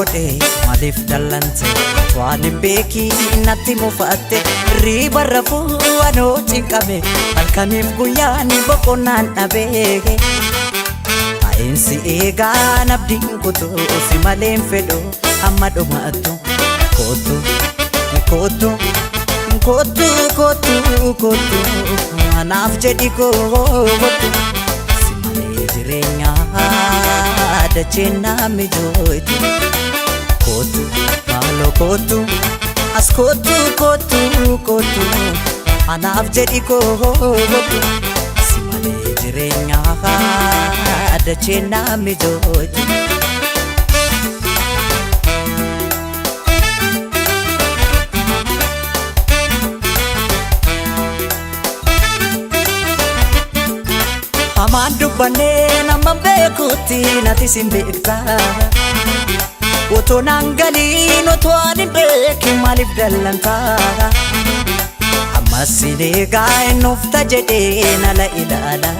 Godhe maaliif dallante? Waan hin beekiin natti mufatte. Riiba rafuu anoo cinqame, halkaniif guyyaan boqonnaan dhabee. Taa'insi eegaa nabdiin kutuu, si maleen fedhu amma dhumaattu. Kootu, kootu, kootu, kootu, kootu, anaaf jedhi kootu. Si malee jireenya dacheen naa mijootu. Kootu, maaloo kootu, as kootu, kootu, kootu, anaaf jedhi kootu. Si malee jireenya dacheen naa mijootu. Hamaan dubbannee nama beekutti nati sin beektaa. Otoo naan galiin, otoo ani hin beekin maaliif dallantaa? Ammas sin eegaa, hin dhufta jedhee nala ilaala.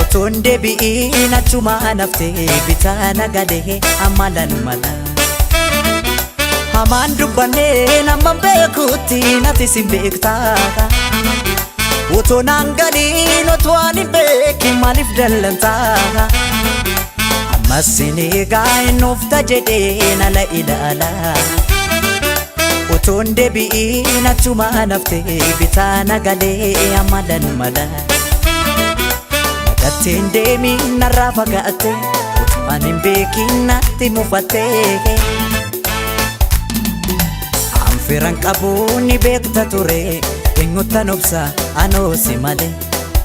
Otoo hin deebi'iin achumaan haftee bitaa nagalee amma lan mala. Hamaan dubbannee nama beekutti nati sin beektaa. Otoo naan galiin, otoo ani hin beekin maaliif dallantaa? Ammas sin eegaa, hin dhufta jedhee nala ilaala. Otoo hin deebi'iin achumaan haftee bitaa nagalee amma lan mala. Nagatteen deemiin narraa fagaatte, otoo ani hin beekin natti mufattee. Anfiran qabu ni beekta ture, eenyuttan obsa anoo si malee?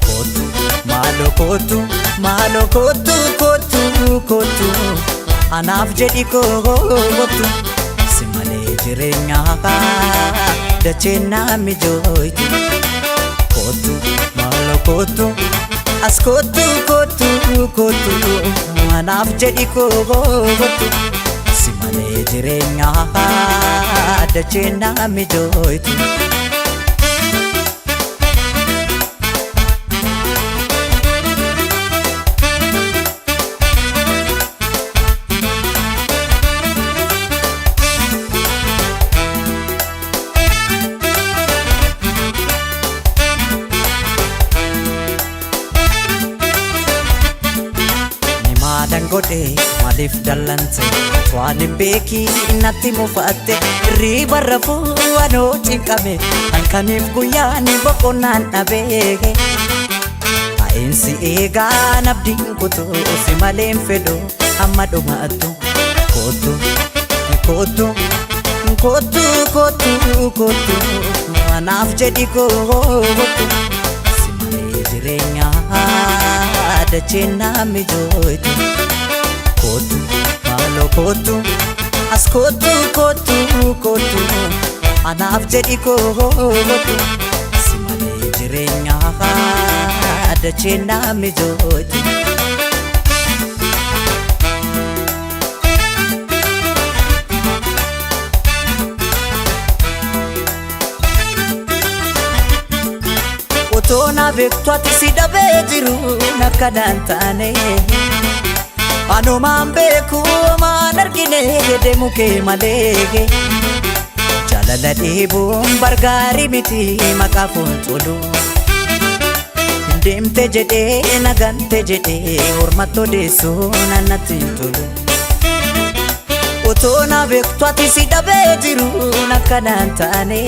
Kootu, maaloo kootu, maaloo kootu, kootu, kootu, anaaf jedhi kootu. Si malee jireenya dacheen naa mijooytu. Kootu, maaloo kootu, as kootu, kootu, kootu, anaaf jedhi kootu. Si malee jireenya dacheen naa mijooytu. Ni maalan godhe maaliif dallante? Waan hin beekiin natti mufatte. Riiba rafuu anoo cinqame, halkaniif guyyaan boqonnaan dhabee. Taa'insi eegaa nabdiin kutuu, si maleen fedhu amma dhumaattu. Kootu, kootu, kootu, kootu, kootu, anaaf jedhi kootu. Si malee jireenya dacheen naa mijooytu. Kootu, maaloo kootu, as kootu, kootu, kootu, anaaf jedhi kootu. Si malee jireenya dacheen naa mijooytu. Otoo na beektu ati si dhabee jiru akkanaan taane. Anumaan beeku maan argine deemu kee malee. Jaalala dheebuun bargaarii miti maqaa foon. Deemte jedhee, nagante jedhee, ormatti odeessuu natti hin tolu. Otoo na beektu ati si dhabee jiru akkanaan taane.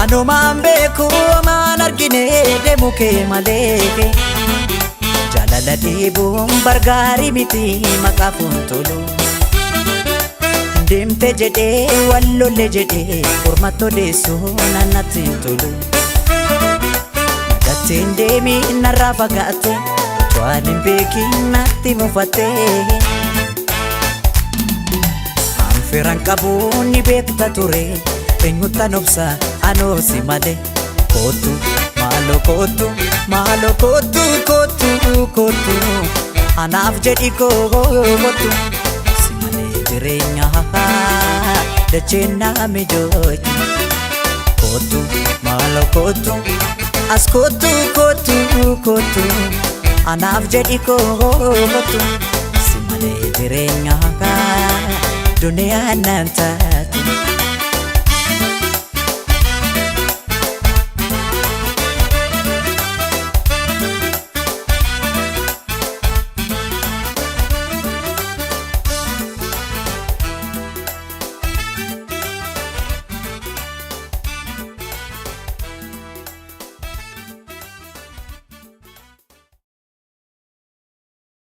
Anumaan beeku maan argine deemu kee malee. Jaalala dheebuun bargaarii miti maqaa foon tolu. Deemte jedhee, wal lolle jedhee, ormatti odeessuu natti hin tolu. Nagatteen deemiin narraa fagaatte, otoo ani hin beekin natti mufatte. Anfiran qabu ni beekta ture, eenyuttan obsa anoo si malee? Kootu, maaloo kootu, maaloo kootu, kootu, kootu, anaaf jedhi kootu. Si malee jireenya dacheen naa mijooytu. Kootu, maaloo kootu, as kootu, kootu, kootu, anaaf jedhi kootu. Si malee Malee jireenyaa duniyaa naan taatu.